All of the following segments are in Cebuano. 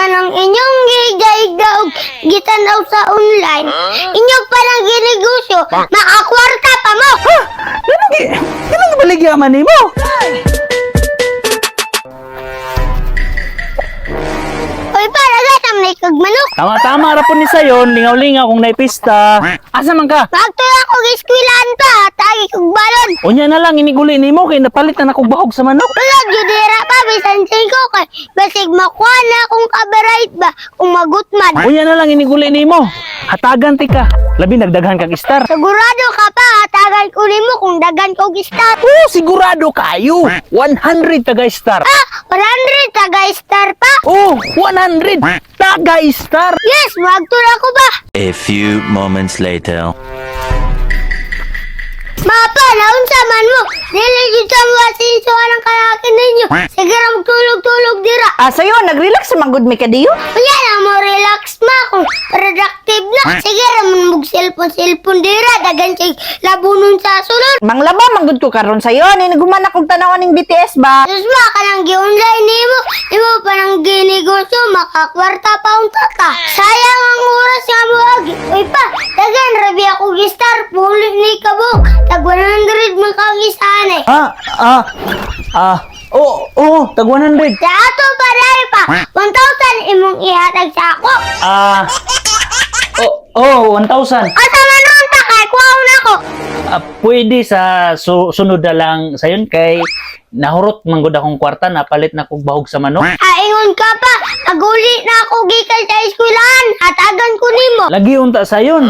Kanang inyong giigda og gitanaw sa online, inyo pa lang ginegosyo, makakwarta pa mo. Ha? Ganun baligya man nimo? Uy pa, nagatam na ikag manok. Tama-tama ra po ni sayon, lingaw-lingaw kung naipista. Asa man ka? Magtuyo ako giskwilaan pa, tagi kog balon. Unya na lang iniguli nimo kay napalit na nakog bahog sa manok. Wala jud dira pa bisan singko kay basig makuha na akong kabarait ba kung magutman. Unya na lang iniguli nimo. Hatagan ti ka. Labi nagdaghan kag star. Sigurado ka pa, hatagan ko nimo kung dagan kog star. Oh, sigurado kayo. 100 taga star. Ah, 100 taga star pa. Oh, 100 taga star. Yes, magtulo ako ba? A few moments later. Mapa, naunsa man mo. Dili jud sa mga sinsuan ang kalakin ninyo. Sige ra magtulog-tulog dira. Ah, sayo, nag-relax man gud mi kadiyo. Unya na mo relax ma kung productive na. Sige ra man mug cellphone-cellphone dira dagan kay labunon sa sulod. Manglaba man gud ko karon sayo, ni naguman akong tanawan ning BTS ba. Sus ma, kanang gi-online nimo, imo pa nang ginegosyo, makakwarta pa unta ta. Sayang ang oras nga mo agi. Uy pa, dagan rabi ako gistar, puli ni kabuk. Tag 100 man kang isaan eh. Ah, ah, ah. Oh, oh, tag 100. Sa ato pa dahil pa, 1,000 imong ihatag sa ako. Ah. Oh, oh, 1,000. Asa man ron ta kay kuhaon ako. Ah, pwede sa sunod na lang sayon kay nahurot man gud akong kwarta, napalit na kog bahog sa manok. Aingon ka pa, naguli na ako gikan sa eskwelahan, hatagan ko nimo. Lagi unta sayon.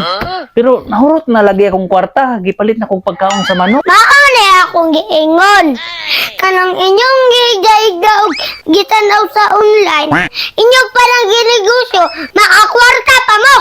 Pero nahurot na lagi akong kwarta, gipalit na kog pagkaon sa manok. Mao na akong giingon. Kanang inyong giigda og gitanaw sa online, inyo pa lang ginegosyo, makakwarta pa mo.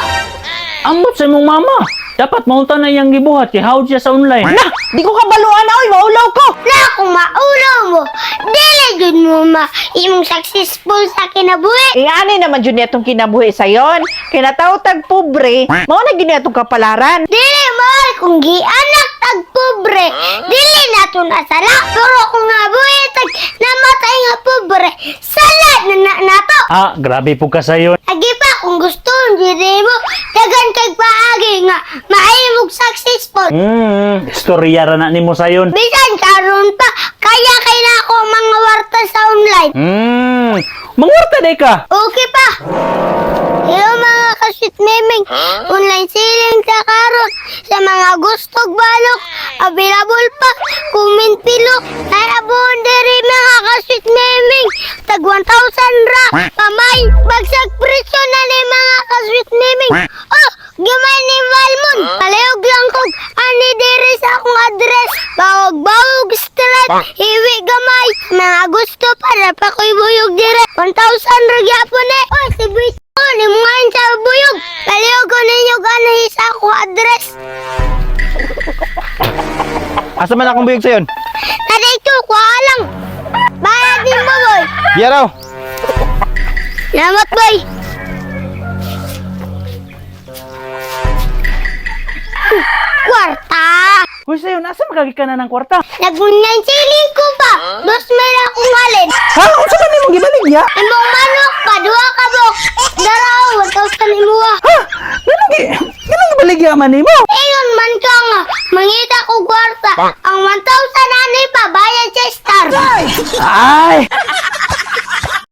Ambot sa imong mama. Dapat maunta na iyang gibuhat kay hawd siya sa online. Na, di ko kabaluan na oy, maulaw ko. Na kung maulaw mo, dili jud mo ma imong successful sa kinabuhi. Eh, ani naman jud niya itong kinabuhi sayon. Kay nataw tag pobre, mao na gyud niya itong kapalaran. Dili mo kung gianak tag pobre, dili nato nasala. Pero kung nabuhi tag namatay nga pobre, sala na na nato. Ah, grabe po ka sayon. Agi pa kung gusto dili mo dagan kag paagi nga mahimog successful. Istorya ra na nimo sayon. Bisan karon pa kaya kay na ako mga warta sa online. Mangwarta day ka. Okay pa. Hello mga kasweet memeng. Online selling sa karon sa mga gustog balok available pa. Comment below. Ay abon diri mga kasweet memeng. Tag 1,000 ra. Pamay bagsak presyo na ni mga kasweet memeng. Oh, gamay ni Valmon. Palihog lang kog ani diri sa akong address. Bawog-bawog street. Hiwi gamay. Mga gusto para pa ko'y buyog dire. 1,000 ra gyapon eh. Oh, si Buit ko ni mga sa buyog. Palihog ko ninyo ganahi sa akong address. Asa man akong buyog sayon? Na dito, kuha lang. Bayad din mo, boy. Biya raw. Salamat, boy. Kwarta! Hoy sayon, asa magagi ka na ng kwarta? Nag-online selling ko pa. Dos mil akong halin. Ha, unsa man nimong gibaligya? Imong manok pa, duha ka bok. Daraw, 1,000 imuha. Ha? Ganun gibaligya man nimo? Ingon man ka nga, mangita ko kwarta. Ang 1,000 ani pa, bayad sa star. Ay!